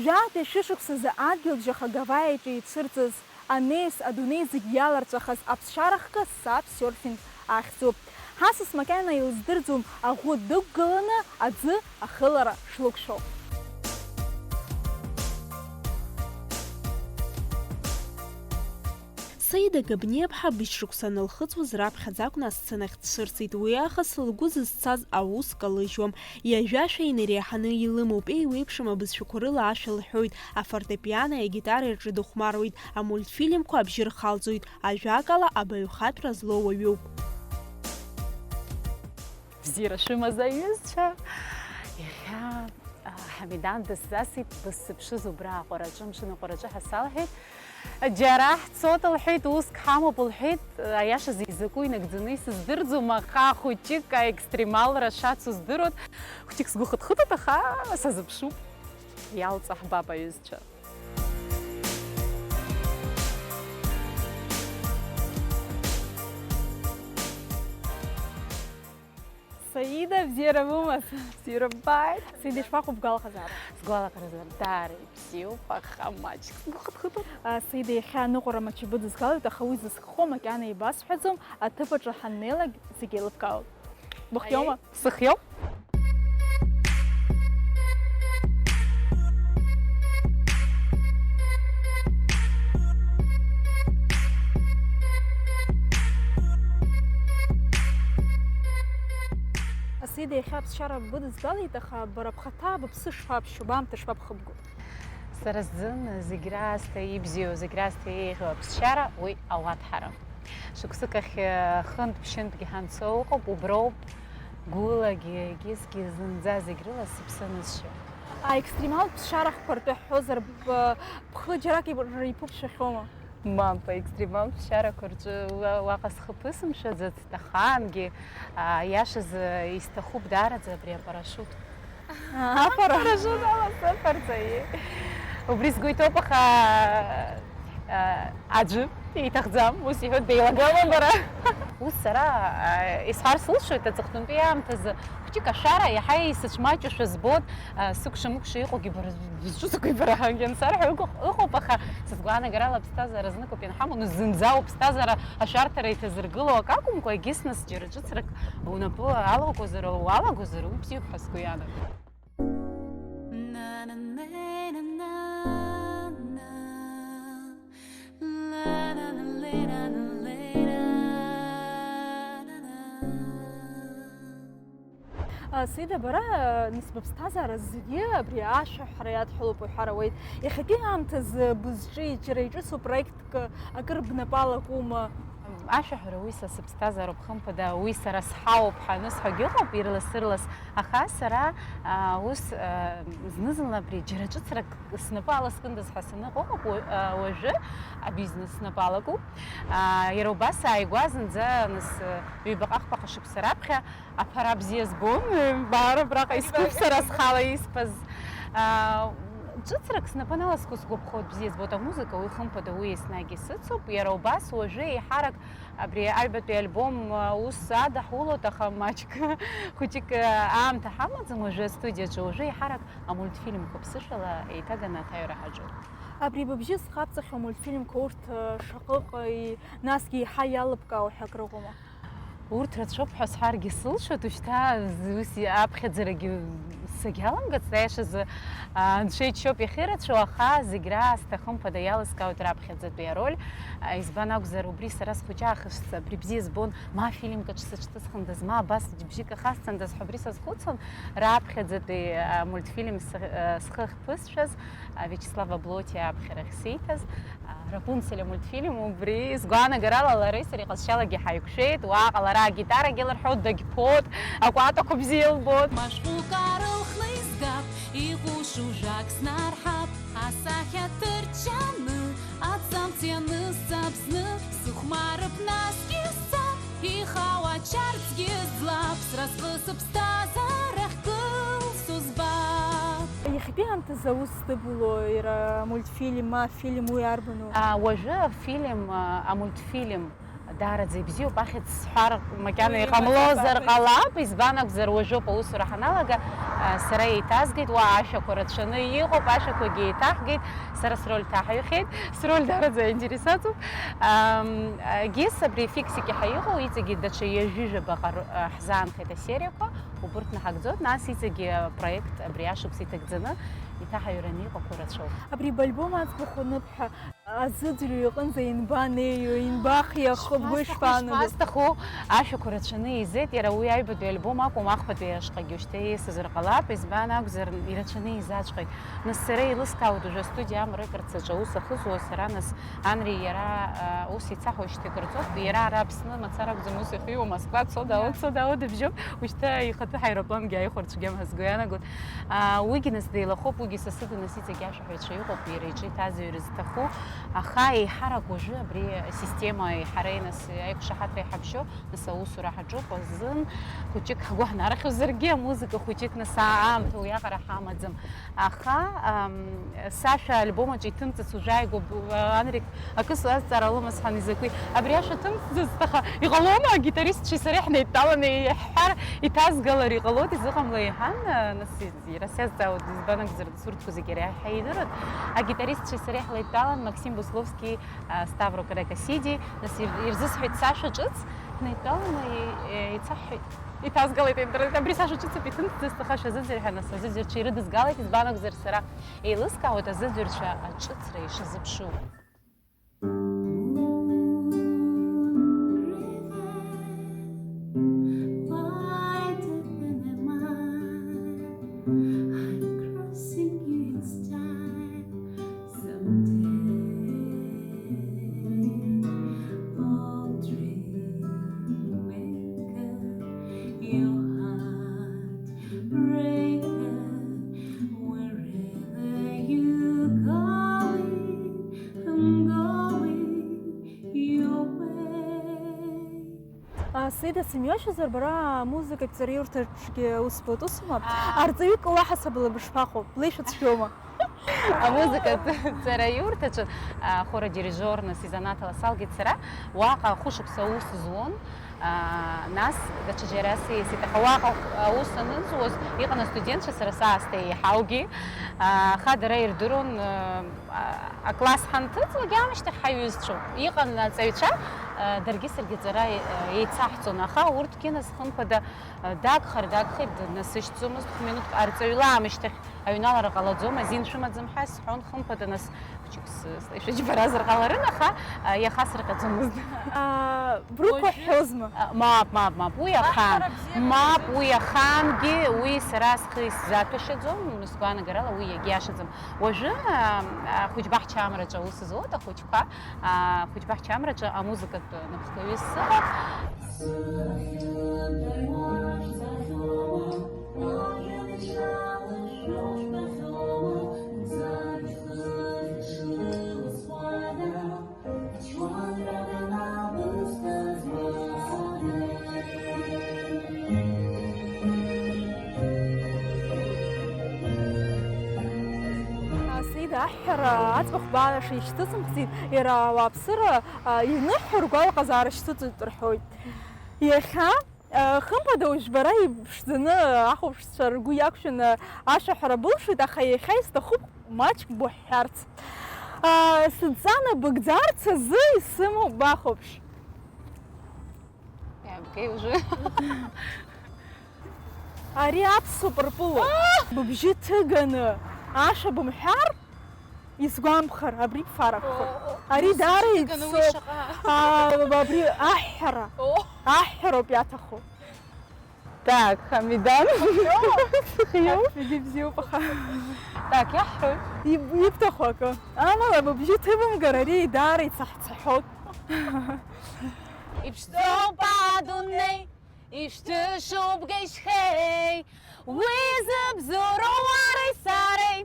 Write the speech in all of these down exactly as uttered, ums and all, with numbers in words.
Жәаатәи шәышықәсазы адгьылбжьаха Гаваиаҿы ицәырҵыз, анеис, адунеи зегь иаларҵәахаз аԥсшьара хкы саб серфинг ахьӡуп. Ҳасас макьана илыздырӡом аӷәы дықәгыланы аӡы ахылара шлықәшәо. Саида Габниаԥҳа быжь шықәса анылхыҵуаз раԥхьаӡа акәны асценахь дцәырҵит. Уи аахыс лгәы зызцаз аус калыжьуам. Иажәашәа инареиҳаны илымоуп, еиуеиԥшым абызшәақәа рыла ашәа лҳәоит, афортепиано, агитара ирҿы дыхәмаруеит, амультфильмқәа абжьы рхалҵоит, ажәакала, абаҩхатәра злоу уаҩуп. Бзиара шәымаз, аҩызцәа! Иахьа, а, Ҳамидан дысзасит, бысзыԥшыз убра аҟәараҿы, амшын аҟәараҿы ҳәа салҳәеит. Џьара ҳцоит, лҳәеит, уск ҳамоуп, лҳәеит, аиашазы изакәу инагӡаны исыздырӡом, аха хәыҷык аекстремалра шацу здыруеит. Хәыҷык сгәы хыҭхыҭуеит, аха сазыԥшуп, иалҵаҳбап, аҩызцәа. Саида, бзиара бымаз? Бзиара ббааит. Саида, ишԥаҟоу бгәалаҟазаара? Сгәалаҟазаара даара ибзиоуп, аха маҷк сгәы хыҭхыҭуп. А, Саида, иахьа аныҟәара мачы быдызгалоит, аха уи зысххо макьана ибасҳәаӡом, аҭыԥ аҿы ҳаннеилак зегь еилыбкаауп. Быхиоума? Аиеи, сыхиоуп. Асида, иахьа аԥсшьара быдызгалеит, аха бара бхаҭа быԥсы шԥабшьо, баамҭа шԥабхыбго? Сара сзын зегь раасҭа ибзиоу, зегь раасҭа еиӷьу аԥсшьара уи ауаҭәҳара. Шықәсык ахь, э, хынтә-ԥшьынтәгьы ҳанцо ыҟоуп, уброуп гәылагьы, егьысгьы зынӡа зегь рыла сыԥсы анысшьо. Аекстремалтә ԥсшьарақәа ртәы ҳҳәозар, б-, бхы џьарак иб-, р-, иԥыԥшәахьоума? Мап, аекстремалтә ԥсшьарақәа рҿы уа-, уаҟа схы ԥысымшәаӡацт, ахаангьы, а, иашазы исҭахуп даараӡа абри апарашут. Апара. Парашют ала сыфарҵаҩы. Убри сгәы иҭоуп, аха, а, аӡәы иҭахӡам, ус иҳәоит, деилагама бара? Ус сара, а, исҳәар сылшоит, аҵыхәтәантәи аамҭазы хәҷык ашара иаҳа исыцәмаҷушәа збоит, а, сыкәша-мыкәша иҟоугьы бара бызҿу закәи бара ҳәагьы ансарҳәа ыҟоуп, ыҟоуп, аха сызгәаанагарала аԥсҭазаара зныкоуп ианҳамоу, нас зынӡа уԥсҭазаара ашәарҭара иҭазыргыло акы акәымкәа, егьыс нас џьара ҿыцрак унапы алоугозар, уалагозар, уи бзиоуп ҳәа сгәы иаанагоит. А, Саида, бара, нас, быԥсҭазаара зегьы абри ашәаҳәара иадҳәалоуп уҳәар ауеит. Иахьатәи аамҭазы бызҿи, џьара иҿыцу проектк акыр бнапы алакума? Ашәаҳәара уи са сыԥсҭазаароуп, хымԥада, уи сара сҳауп ҳәа анысҳәогьы ыҟоуп, ирлас-ырлас. Аха сара, а, ус, а, зны-зынла абри џьара ҿыцрак снапы аласкындаз ҳәа саныҟоу ыҟоуп, уа-, а, уажәы абизнес снапы алакуп. А, иара убас ааигәа зынӡа, нас, ҩбаҟа-хԥаҟа шықәса раԥхьа аԥара бзиа збон, даара абраҟа искуп сара схала избаз. А, ҿыцрак снапы аналасго сгәаԥхоит, бзиа збоит амузыка, уи хымԥада, уи еснагь исыцуп. Иара убас уажәы еиҳарак абри аҩбатәи альбом, а, ус адаҳулоит, аха маҷк хәыҷык, а, аамҭа ҳамаӡам уажәы астудиаҿы, уажәы еиҳарак амультфильмқәа ԥсышәала еиҭаганы аҭаҩра ҳаҿуп. Абри быбжьы зхабҵахьоу амультфильмқәа урҭ, а, шаҟыҟеи, насгьы еиҳа иалыбкаау ҳәа акрыҟоума? Урҭ рацәоуп ҳәа сҳәаргьы сылшоит, ушьҭа ус аԥхьаӡарагьы сагьаламгацт, аиашазы, а, анцәа иџьшьоуп иахьырацәоу, аха зегь раасҭа хымԥада иалыскаауеит раԥхьаӡатәи ароль. А, избан акәзар, убри сара схәыҷы аахыс абри бзиа збон, ма афильмк аҿы сыҽҭысхындаз, ма абас бжьык ахасҵандаз ҳәа убри сазхәыцуан, раԥхьаӡатәи, а, мультфильм схы, а, схы ахьԥысшәаз, а, Виачеслав Аблотиа аԥхьарахь сиҭаз. Рапунцель амультфильм убри сгәаанагарала лареи сареи ҟазшьалагьы ҳаиқәшәеит, уаҟа лара агитарагьы лырҳәоит, дагьԥоит, акәатақәа бзиа илбоит. Машәҟәык аарылхны изгап, иҟәышу жәак снарҳап, асахьа ҭырччаны, аҵамц ианысҵап зны, сыхәмарып насгьы сцап, ихауа чарцгьы злап, сразҟы сыԥсҭазаарахь кылсу збап. Иахьатәи аамҭазы аус здыбуло иара амультфильм, ма афильм уи арбану? А, уажәы афильм, а, амультфильм Даараӡа ибзиоуп, ахьӡ сҳәар макьана иҟамлозар ҟалап, избан акәзар, уажәоуп аусура ҳаналага, а, сара еиҭазгеит, уа ашәақәа рацәаны иҟоуп, ашәақәагьы еиҭаҳгеит, сара сроль ҭаҳаҩхеит, сроль даараӡа аинтерес аҵоуп. Ам, а, Гис абри фиксики ҳәа иҟоу, иҵегьы даҽа ҩажәижәаба ҟар-, а, ҳзаанхеит асериақәа, убырҭ наҳагӡоит, нас иҵегьы апроект абри ашықәс иҭагӡаны иҭаҳаҩраны иҟақәоу рацәоуп. Абри бальбом аӡбахә аныԥҳәа, Аӡәӡәаҩ иҟынӡа инбанеиуеи, инбахиахо, бгәы ишԥаанаго? Ишԥасҭаху, ашәақәа рацәаны еизеит, иара уи аҩбатәи альбом акәым, ахԥатәи ашҟагьы уажәшьҭа еисызар ҟалап, избан акәзар, ирацәаны еизаҵәҟьеит. Нас сара еилыскаауеит, уажәы астудиа амра икырц аҿы аус ахызуа сара, нас Анри иара, а, ус ицаҳауеижьҭеи акыр ҵуеит, иара ара Аԥсны мацара акәӡам ус ихиуа, Москва дцо, даауа, дцо, даауа, дыбжьоуп, уажәшьҭа ихатәы ҳаирплангьы ааихәар цәгьам ҳәа сгәы иаанагоит. А, уигьы нас деилахоуп, уигьы са сыда нас иҵегь ашәаҳәаҩцәа иҟоуп, иара иҿы иҭазыҩыр зҭаху. Аха еиҳарак уажәы абри асистема еиҳара нас аиқәшаҳаҭра иҳабжьо, нас аусура ҳаҿуп азын, хәыҷык ҳгәы ҳнархьуазаргьы, амузыка хәыҷык нас аа-, аамҭа уиаҟара ҳамаӡам. Аха, ам, сашәа альбом аҿы иҭымҵыц уажәааигәоуп, Анрик акы сазҵаара лымаз ҳан изакәи? Абри ашәа ҭымҵӡацт, аха иҟалома агитаристцәеи сареи ҳнеидтәаланы иаҳҳәар, иҭазгалар иҟалоит, изыҟамло иҳәан, нас Иара сиазҵаауеит, избан акәзар, урҭқәа зегьы иара иаҳа идыруан. Агитаристцәеи сареи ҳлеидтәалан, Максим Бусловски, а, Ставро Каракасиди, нас ир-, ирзысҳәеит сашәа ҿыц, ҳнеидтәаланы и-, е-, ицаҳҳәеит. Иҭазгалеит аинтернет, абри сашәа ҿыцуп, иҭымҵӡацт, аха шәазыӡырҩ ҳәа, нас азыӡырҩцәа ирыдызгалеит, избан акәзар, сара еилыскаауеит азыӡырҩцәа аҿыцра ишазыԥшу. Саида, сымҩашьозар, бара амузыкатә ҵараиурҭаҿгьы ус быҭ, усума? Арҵаҩык лаҳасабала бышԥахәо, блеишәа цәгьоума? Амузыкатә ҵараиурҭаҿы, а, хор адирижиорныс изанааҭ ала салгеит сара, уаҟа хәышықәса аус зуан, а, нас даҽаџьара сиасит, аха уаҟа аус анызуаз, иҟан астудентцәа сара саасҭа еиҳаугьы, а, аха дара ирдыруан, а, А, акласс ҳанҭыҵуагь аамышьҭахь ҳаиҩызцәоуп. Иҟан аҵаҩцәа, а, даргьы саргьы аҵара, а, еицаҳҵон, аха урҭгьы нас хымԥада, а, дагхар дагхеит, днасышьҭӡомызт, хә-минуҭк арҵаҩла аамышьҭахь аҩналара ҟалаӡом, азин шәымаӡам ҳәа сҳәон, хымԥада нас хәыҷык с-, с-, ишәыџьбаразар ҟаларын, аха, а, иахасырҟьаӡомызт. А, брықәаҳәозма? А, мап, мап, мап, уи ахаан. Аҳәара бзиа, мап, уи ахаангьы, уи сара схы исзаҭәашьаӡом, сгәаанагарала уи иагьиашаӡам. Уажәы, а, а, Хәыҷбаҳча амраҿы аус зуеит ахәыҷқәа, а, Хәыҷбаҳча амраҿы амузыкатә напхгаҩыс сыҟоуп. Саида, аҳәара аӡбахә баана шишьҭысымхӡеит, иара ауааԥсыра, а, иныҳәо ргәалаҟазаара шьҭыҵуеит рҳәоит. Иахьа, а, хымԥада уажә бара иԥшӡаны ахәаԥшцәа ргәы иақәшәаны ашәаҳәара былшоит, аха иахьа исҭахуп маҷк быҳәҳәарц. А, сыдҵа набыгӡарц азы исымоуп бахәаԥш. Иаабгеи уажәы? Ари аԥсуа пырпылуп. Быбжьы ҭыганы ашәа бымҳәар, исгәамԥхар, абри бфарақәхоит. О, о, Ари даара быбжьы ҭыганы уи ицо-, шаҟа? А, абри аҳәара. О. Аҳәароуп иаҭаху. Так, Хамидан. Сыхиоу? Егьи бзиоуп, аха. Так, иаҳҳәои? Иб-, ибҭаху акы. Амала, быбжьы ҭыбымгар, ари даара ицаҳцаҳәоит. Иԥшӡоуп адунеи, ишәҭышуп геишьхеи, уи зыбзоуроу уареи сареи,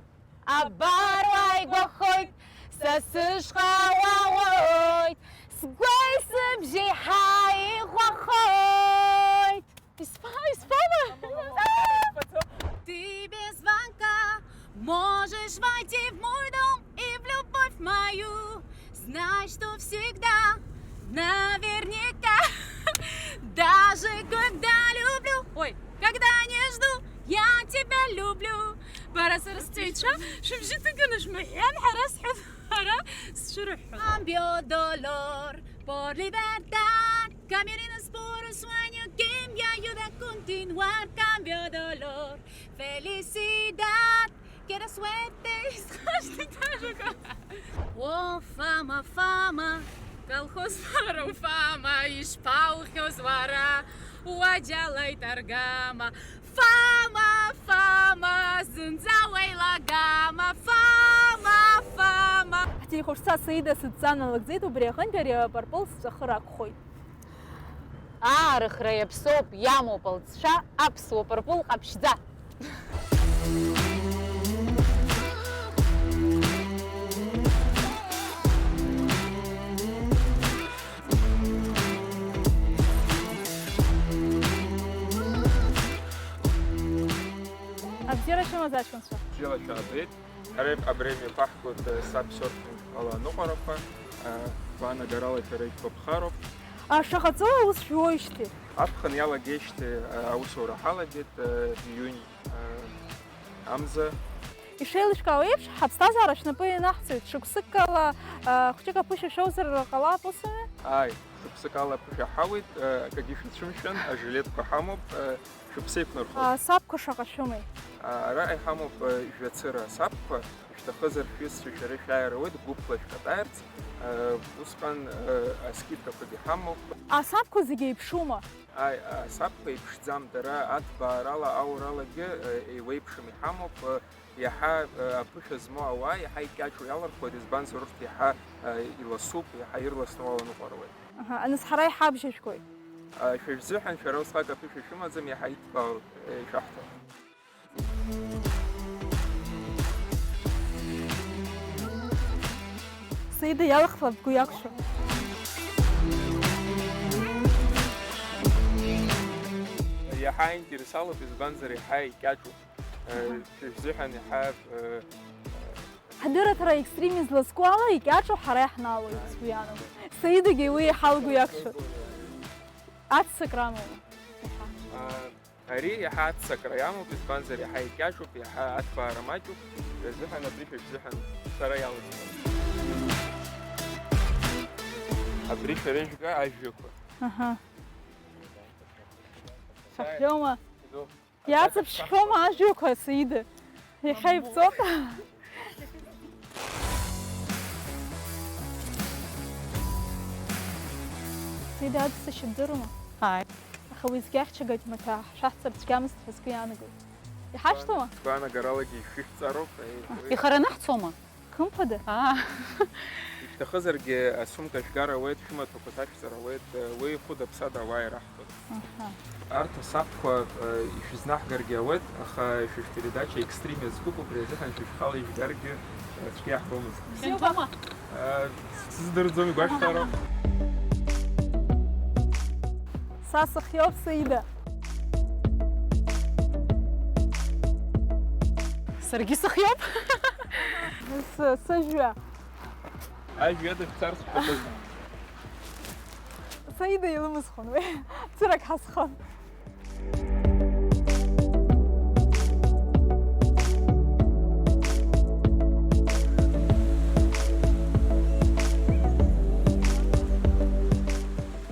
абар уааигәахоит, са сышҟа уаауеит, сгәеи сыбжьеи ҳаиӷәахоит. Исфа-, исфама? Ты без звонка можешь войти в мой дом и в любовь мою. Знай, что всегда, наверняка. тебя люблю. Бара сара сҵаҩцәа, шәыбжьы ҭыганы шәмаҳәан, ҳара сҳәап, ҳара сшәырҳәон. Cambio dolor por libertad, cambiar en oscuro sueño que me ayuda a continuar. Cambio dolor, felicidad, quiero suerte, О, Фама, Фама, колхозлар уфама, ишԥаухьоз уара, уаџьалеит аргама. Фама, Фама, зынӡа уеилагама, Фама, Фама. Ҳҭихәаҽцәа Саида сыдҵа налыгӡеит, убри аҟынтә ари апарпыл сҵәахыр акәхоит. Аарыхра иаԥсоуп, иамоуп алҵшәа, аԥсуа пырпыл ҟаԥшьӡа. Абзиара шәымаз, аҷкәынцәа! Бзиала шәаабеит. Ҳара абри мҩаԥаҳгоит, э, саб серфинг ала аныҟәарақәа, э, гәаанагарала шәара ишәгәаԥхароуп. А, шаҟа ҵуа аус шәуоижьҭеи? Аԥхын иалагеижьҭеи, э, аусура ҳалагеит, э, июнь, э, амза. Ишеилышәкаау еиԥш, ҳаԥсҭазаара шәнапы ианаҳҵоит, шықәсыкала, э, хәҷык аԥышәа шәоузар ҟалап, ус ами? Ааи, шықәсыкала аԥышәа ҳауеит, э, акагьы шәацәымшәан, ажилетқәа ҳамоуп, э, Шәыԥсы еиқәнархоит. А, сабқәа шаҟа шәымеи? А, араҟа иҳамоуп, э, жәацыра асабқәа, ишәҭахызар шәҩызцәа шәара шәааир ауеит гәыԥла шәкатаирц, э, усҟан, э, аскидкақәагьы ҳамоуп. Асабқәа зегьы еиԥшума? Аи, асабқәа еиԥшӡам, дара аҭбаарала, ауралагьы, э, еиуеиԥшым иҳамоуп, э, иаҳа, э, аԥышәа змоу ауаа иаҳа икьаҿу иалырхуеит, избанзар урҭ иаҳа, э, иласуп, иаҳа ирласны уаланыҟәаруеит. Аҳа, аныс ҳара иҳабжьажәгоит. А, шәа шәзыҳәан, шәара усҟак аԥышәа шәымаӡам, иаҳа иҭбаау, э, ишәаҳҭо. Саида иалахла бгәы иақәшәо. Иаҳа аинтерес алоуп, избанзар, иаҳа икьаҿуп. Э, шәа шәзыҳәан иаҳа, э, Ҳдырраҭара аекстрим излазку ала икьаҿу ҳара иаҳналоит, сгәы иаанагоит. Саидагьы уи иаҳа лгәы иақәшәоит. Аццакра амоума? Иаҳа. А, ари иаҳа аццакра иамоуп, избанзар, иаҳа икьаҿуп, иаҳа аҭбаара маҷуп, шәа шәзыҳәан абри шәа шәзыҳәан сара иалысхуеит. Абри шәара ижәга ажәҩақәа. Аҳа. Шәаҳжьома? Иду. Иаҵаԥшхьоума ажәҩақәа, Саида? Иахьа ибҵоит. Саида, аӡсашьа бдыруама? Ааи. Аха уеизгьы ахьчагатә маҭәа ҳшәаҳҵар цәгьамызт ҳәа сгәы иаанагоит. Иҳашәҭома? Гәаанагаралагьы ишәышәҵароуп, аи, уи. Ихараны ҳцома? Хымԥада? Аа. Ишәҭахызаргьы асумка шәгар ауеит, шәымаҭәақәа ҭашәҵар ауеит, уи хәыда-ԥсада ауаа ираҳҭоит. Аҳа. Арҭ асабқәа, э, ишәызнаҳгаргьы ауеит, аха шәа шәпередача екстрим иазкуп, убри азыҳәан шәа шәхала ижәгаргьы, э, цәгьа иаҳбомызт. Бзиоуп, мама. Э, сыздырӡом, игәашәҭароуп. Са сыхиоуп, Саида. Саргьы сыхиоуп. Сы-, сыжәҩа. Ажәҩа дышцарц шәҭахыз. Саида илымысхон уи. Цырак ҳазхон.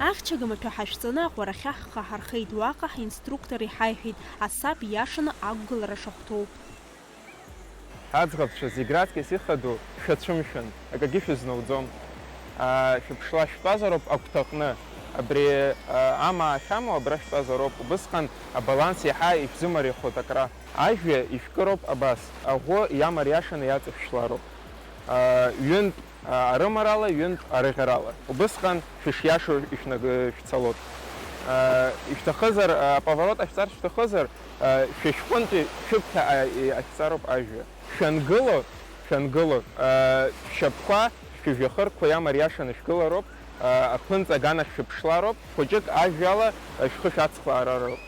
Ахьчага маҭәа ҳашәҵаны аҟәарахьы ҳхы ҳархеит. Уаҟа ҳинструктор иҳаиҳәеит, асаб иашаны ақәгылара шахәҭоу. Аӡӷабцәа зегь раҵкыс ихадоу шәацәымшәан, акагьы шәызнауӡом. Аа, шәыԥшла шәтәазароуп агәҭаҟны. Абри, аа, амаа ахьамоу абра шәтәазароуп. Убысҟан абаланс иаҳа ишәзымариахоит акра. Ажәҩа ишәкыроуп абас, аӷәы иамариашаны иаҵышәшьлароуп. Аа, ҩынтә, аа, арымарала, ҩынтә арыӷьарала. Убысҟан шәышиашоу ишәнаг-, шәцалоит. Аа, ишәҭахызар, аа, аповорот ахьҵар шәҭахызар, аа, шәа шәҟынтәи шәыԥхьа, аа, и-, ахьҵароуп ажәҩа. Шәангыло, шәангыло, аа, шәшьапқәа, шәыжәҩахырқәа иамариашаны шәгылароуп, аа, аԥынҵа аганахь шәыԥшлароуп, хәыҷык ажәҩала, аа, шәхы шәацхлаарароуп.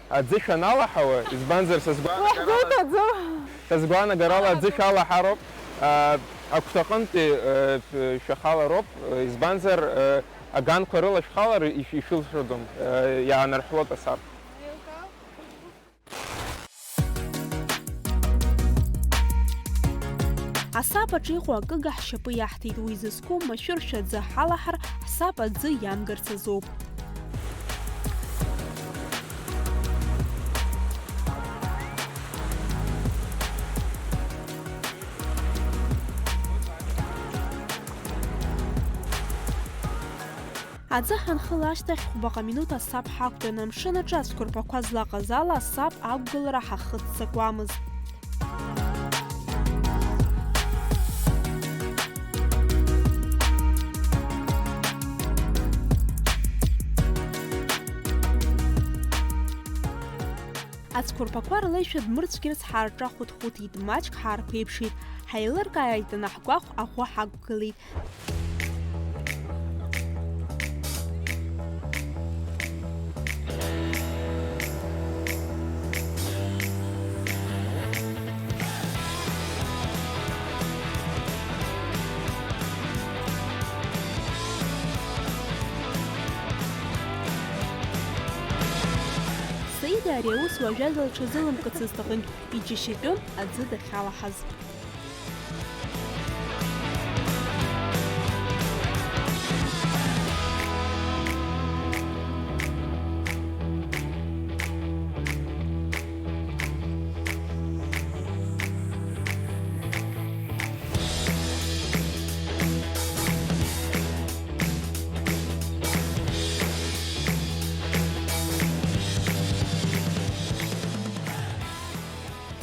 Аӡы шәаналаҳауа, избанзар, са сгәаанагарала, Уаҳгәы, аӡы! Са сгәаанагарала аӡы шәалаҳароуп, аа, агәҭаҟынтәи, аа, шәахалароуп, избанзар, аа, аганқәа рыла шәхалар ишә-, ишәылшодом, аа, иаанарҳәлоит асаб. Еилкаау? Асап аҿы иҟоу акыга ҳшьапы иаҳҭеит, уи зызку машәыршәа аӡы ҳалаҳар, ҳсап аӡы иамгарц азоуп. Аӡы ҳанхыла ашьҭахь хәбаҟа минуҭ асап ҳақәтәан, амшын аҿы ацәқәырԥақәа злаҟаз ала асап ақәгылара ҳахыццакуамызт. Ацәқәырԥақәа рлеишәа дмырцәгьарц ҳаарҿахәыҭ-хәыҭит, маҷк ҳаарԥеиԥшит, ҳаилыркааит анаҳгәахә аӷәы ҳақәгылеит. Саида ари аус уажәада лҽазылымкыцызт аҟынтә, иџьашьатәын аӡы дахьалаҳаз.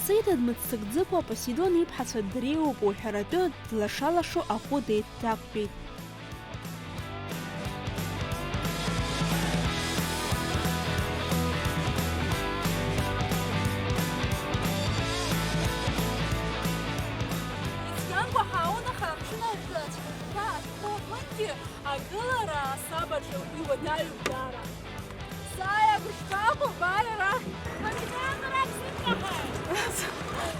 Саида дмыццакӡакәа Посеидон иԥҳацәа дреиуоуп уҳәаратәы, длаша-лашо аӷәы деиҭақәтәеит. Ицәгьамкәа ҳааун, аха амшын аҿы ацәқәырԥқәа ахьхоу аҟынтәи агылара асабаҿы иуадаҩуп даара. Сааи, агәышԥақәа, бааи арахь! Капитан, арахь сынкаҳаит!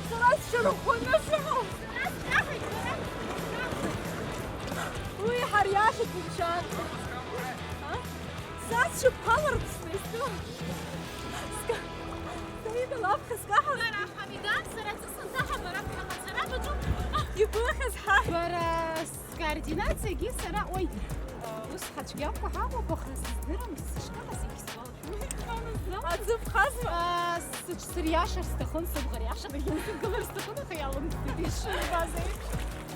Сара сшьарахәаны сыҟоуп! Сара сҿаҳаит, сара сҿаҳаит! Уи ҳариашеит, умшәан! А? Са сшьапқәа ларԥсны истәу! Ска-, Саида лаԥхьа скаҳар! Бара, Ҳамидан, сара аӡы сынҭаҳа, бара бҳамацара баҿуп! Ибыхьыз ҳа! Бара, скоординациагьы сара, ой, ус ҳацәгьамкәа ҳаҟоуп, аха сыздырам, сышкаҳаз егьсгәалашәом. Аӡы ԥхазма? Аа, сыҽсыриашар сҭахын, сыбӷа риашарагьы сыгылар сҭахын, аха иалымсит, ишыббаз еиԥш.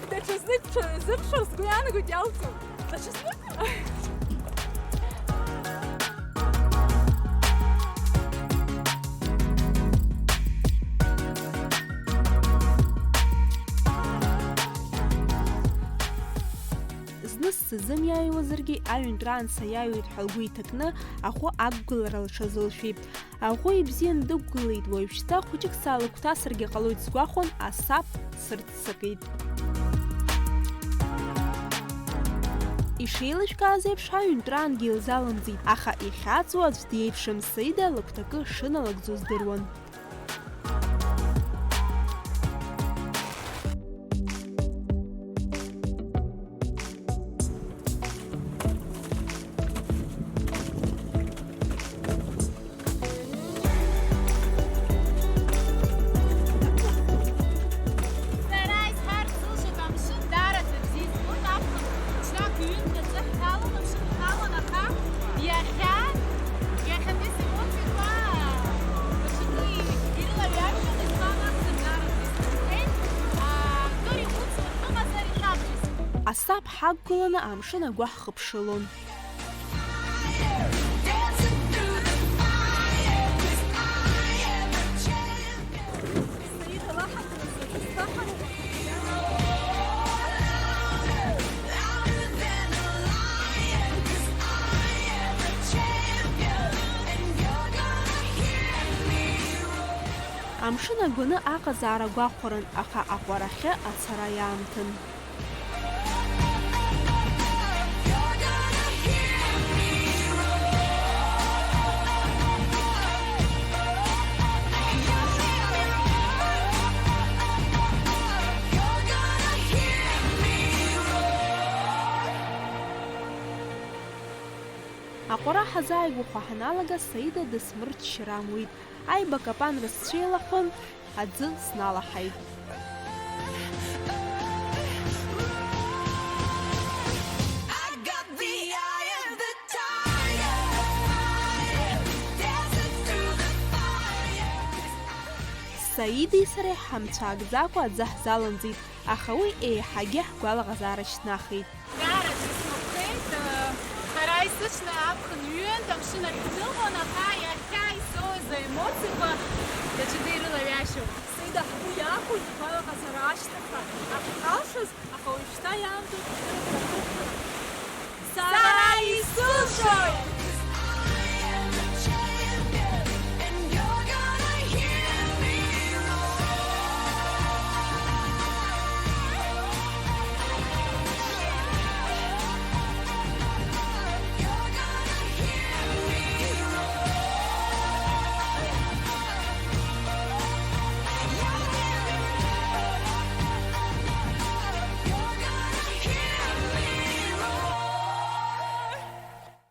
Даҽазнык ҽазыԥшыр сгәы иаанагоит, иалҵуеит. Даҽазнык? Зны сзымиааиуазаргьы, аҩынтәра анса иааиуеит ҳәа лгәы иҭакны, аӷәы ақәгылара лҽазылшәеит. Аӷәы ибзиан дықәгылеит, уажәшьҭа хәыҷык саалыгәҭасыргьы ҟалоит сгәахәын, асап сырццакит. Ишеилышәкааз еиԥш, аҩынтәраангьы илзалымҵит, аха ихьаҵуа аӡә диеиԥшым, Саида лыгәҭакы шыналагӡо здыруан. Сара исҳәарц сылшоит, амшын даараӡа бзиа избоит, аԥхын ҽнак ҩынтә аӡы ҳҭалон, амшын ҳҭалон, аха иахьа, иахьатәи синоптикқәа даҽакы ирылаҩашьон, избан акәзар, даараӡа исгәаԥхеит, аа, кыр ихәыцуан, тәымазар иҭабжьыз. Асап ҳақәгыланы амшын агәы ҳхыԥшылон. Амшын агәаны аҟазаара гәахәаран, аха аҟәарахьы ацара иаамҭан. Аҟәара ҳазааигәахо ҳаналага, Саида дысмырччар амуит. Аибакапанра сцәеилахәын, аӡы сналаҳаит. Саидеи сареи ҳамцәаагӡакәа аӡы ҳзалымҵит, аха уи еиҳагьы ҳгәалаҟазаара шьҭнахит. Даараӡа исгәаԥхеит, э, ҳара есыҽны аԥхын ҩынтә амшын ахь ҳныҟәон, аха иахьа исоуз аемоциақәа даҽаӡәы ирылаҩашьом. Саида, ҳгәы иахәоит ҳгәалаҟазаара ашьҭахьҟа ҳахьҳалшаз, аха уажәшьҭа